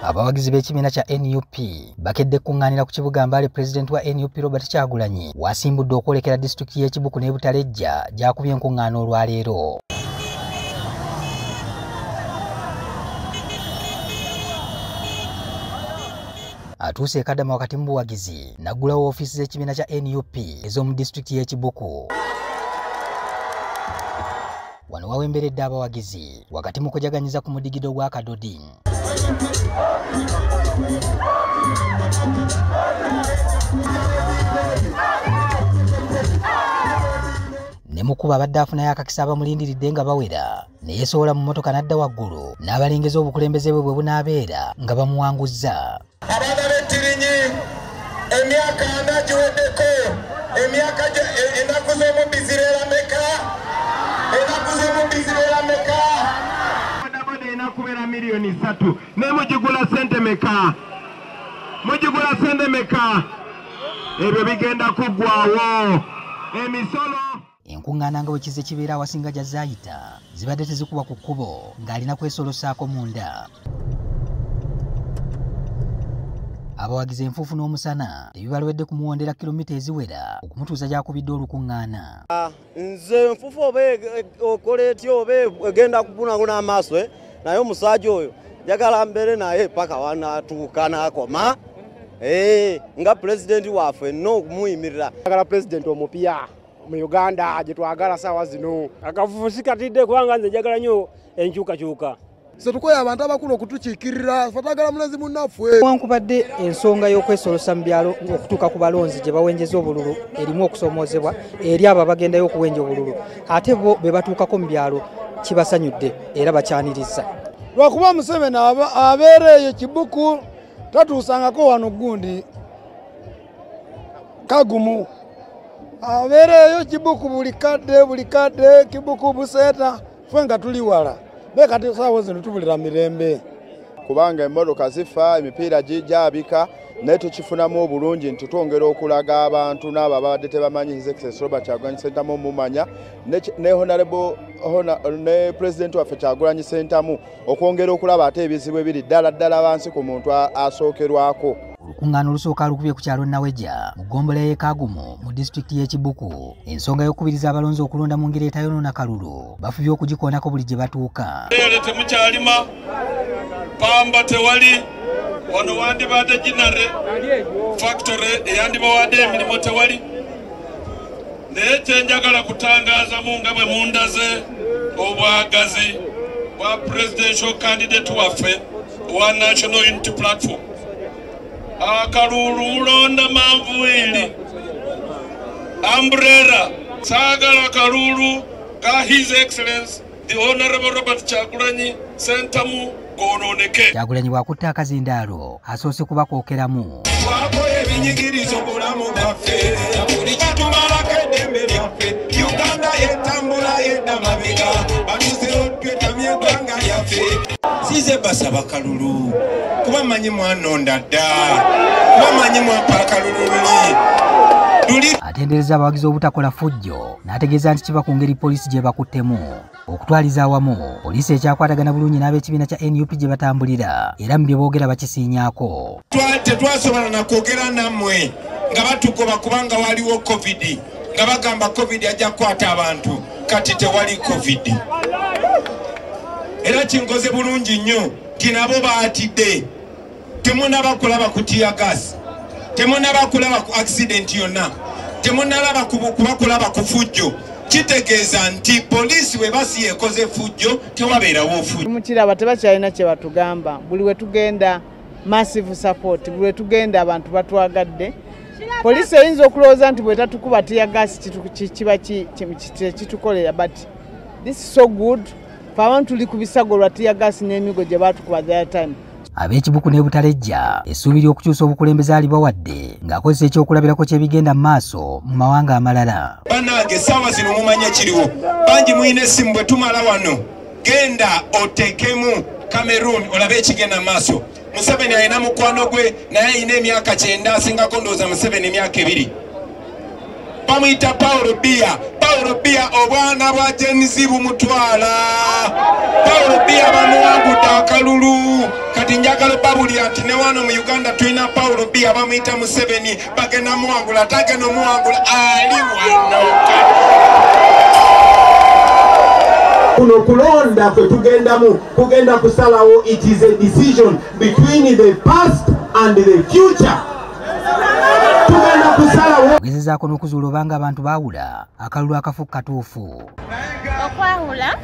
Abawagizi b'ekibiina kya NUP bakedde kuŋŋaanira ku kibuga Mbale. Pulezidenti wa NUP Robert Kyagulanyi wasimbudde okwolekera disitulikiti y'e Kibuku n'e Butalejja gy'akubye enkuŋŋaana olwaleero. Atuuse e Kadama wakati mu buwagizi n'aggulawo ofiisi z'ekibiina kya NUP ez'omu disitulikiti y'e Kibuku. Wano wawemberedde abawagizi wakati mu kujaganyiza ku mudigido gwa Kadodi. Ne mukuba abadde afunayo akakisa abamulindiridde nga bawera ne yeesowola mu mmotoka n'adda waggulu n'abalengeza obukulembeze bwe bwe bunaabeera nga bamuwanguzza. Abaana b'ettirinyi emyaka ana giweddeko, emyaka ennaku z'omubbi zibeera meka? Ennaku z'omubbi zibeera meka? Bodaboda erina kubeera 3 million, naye mugigula ssente meka? Mugigula ssente meka? Ebyo bigenda kuggwawo. Emisolo. Enkuŋŋaana nga bwe kize kibeera awasinga gy'azaayita zibadde tezikuba ku kkubo ng'alina kwesolosaako munda. Abawagizi enfuufu n'omusana tebibalwedde kumuwondera kilomita eziwera okumutuusa gy'akubidde olukuŋŋaana. Nze enfuufu oba okola etya oba egenda kubunaguna amaaso, naye omusajja oyo njagala mbeere naye paka wanaatuuka n'akoma nga pulezidenti waffe nina okumuyimirira. Njagala pulezidenti omupya mu Uganda gye twagala saawa zino. Akafufu sikatidde kubanga nze njagala nnyo enkyukakyuka. Tukoye abantu abakulu okutukiikirira, twagala mulenzi munnaffe. Wankubadde ensonga y'okwesolosa mu byalo okutuuka ku balonzi gye bawenjeza obululu erimu okusomoozebwa eri abo abagendayo okuwenja obululu, ate bo be batuukako mu byalo kibasanyudde era bakyaniriza. Lwakuba Museveni abeera eyo Kibuku tatuusangako wano gundi Kagumu, abeera eyo Kibuku buli kadde buli kadde Kibuku Buseeta, ffe nga tuli wala. Kati saawa zino tubulira mirembe. Kubanga emmotoka zifa, emipiira gyabika, naye tukifunamu obulungi nti twongera okulaga abantu n'abo ababadde tebamanyi His Excellency Robert Kyagulanyi Ssentamu omumanya ne honorable ne pulezidenti waffe Kyagulanyi Ssentamu, okwongera okulaba ate ebizibu ebiri ddala ddala wansi ku muntu asookerwako. Olukuŋŋaana olusooka lukubye ku kyalo Naweja mu ggombolola y'e Kagumu mu disitulikiti y'e Kibuku. Ensonga y'okukubiriza abalonzi okulonda mu ngeri etayonoona kalulu bafubye okugikoonako buli gye batuuka. Ere temukyalima, pamba tewali, wano wandibadde ginnery factory eyandibawadde emirimu tewali. Naye kyenjagala kutangaazamu nga bwe mundaze obwagazi bwa presidential candidate waffe owa National Unity Platform, akalulu mulonda manvuuli umbrella. Saagala kalulu ka His Excellence the Honorable Robert Kyagulanyi Ssentamu gonooneke. Kyagulanyi bw'akutte akazindaalo asoose kubakookeramu. Twakola ebinyigirizo bulamu bwaffe, buli kitumalako eddembe lyaffe. Uganda etambula yedda mabega, batuzira twetamye eggwanga lyaffe. Size basaba kalulu kuba manyi mwanonda dda, kuba manyi mwampa akalulu luli. Atendereza abawagizi obutakola fujjo n'ategeeza nti kiba ku ngeri poliisi gye bakuttemu. Okutwaliza awamu poliisi ekyakwatagana bulungi n'ab'ekibiina kya NUP gye batambulira era mu bye boogera bakisiinyaako. Tetwasobola nakwogera nammwe nga batugoba kubanga waliwo COVID, nga bagamba COVID ajja kukwata abantu, kati tewali COVID. Era kinkoze bulungi nnyo nti nabo baatidde. Temunaba kulaba ku tear gas, temunaba kulaba ku accident yonna, temunalaba kuba kulaba ku fujjo. Kitegeeza nti poliisi bwe basi ekoze fujjo tewabeerawo fujjo. Mukiraba tebakyalina kye batugamba, buli we tugenda massive support, buli we tugenda abantu batwagadde. Poliisi eyinza okulowooza nti bwetatukuba tear gas kiba kitukolera, but this is so good. Fe abantu tuli ku bisago lwa tear gas n'emigo gye baatukuba the other time. Ab'ekibuku n'e Butalejja essuubi ly'okukyusa obukulembeze alibawadde ng'akozesa ekyokulabirako ky'ebigenda mu maaso mu mawanga amalala. Bannange essaawa zino mumanye kiriwo, bangi mulina essimu, bwe tumala wano genda oteekemu Cameroon olabe ekigenda mu maaso. Museveni alina mukwano gwe naye alina emyaka 90, asingako ndowooza Museveni emyaka 2, bamuyita Paulo Biya. Paulo Biya obwana bwa Gen Z bumutwala. Paulo Biya bamuwangudde akalulu, kati njagala babu Babulira nti ne wano mu Uganda tulina Paulo B abamuyita Museveni, bagenda muwangula, tagenda omuwangula, ali wano. Kuno kulonda kwe tugendamu kugenda kusalawo. It is a decision between the past and the future. Tugenda kusalawo. Ogezezaako n'okuzuula obanga abantu baawula akalulu akafu katuufu. Okwawula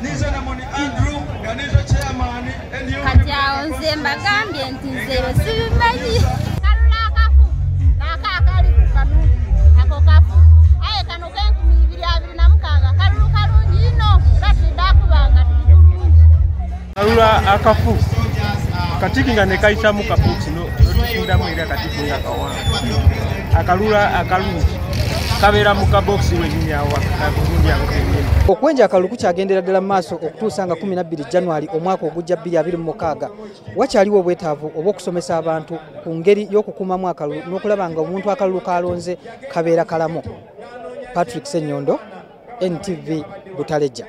kati awo nze mbagambye nti nze sibimanyi. Kalulu akafu nako akali ku kano ako kafu, aye kano k'2026 kalulu kalungi ino era tudda kubanga tuli bulungi. Kalulu akafu katiki nga ne kayitamu kabokisi notukundamu era katiki nga kawanvu. Akalulu akalungi kabeera mu kabokisi wenyini awo akagundi ako kenyini. Okwenja akalulu kukyagendera ddala mu maaso okutuusa nga 12 January omwaka ogujja 2026. Wakyaliwo obwetaavu obw'okusomesa abantu ku ngeri y'okukuumamu akalulu n'okulaba nga omuntu akalulu k'alonze kabeera kalamu. Patrick Ssenyondo, NTV Butaleja.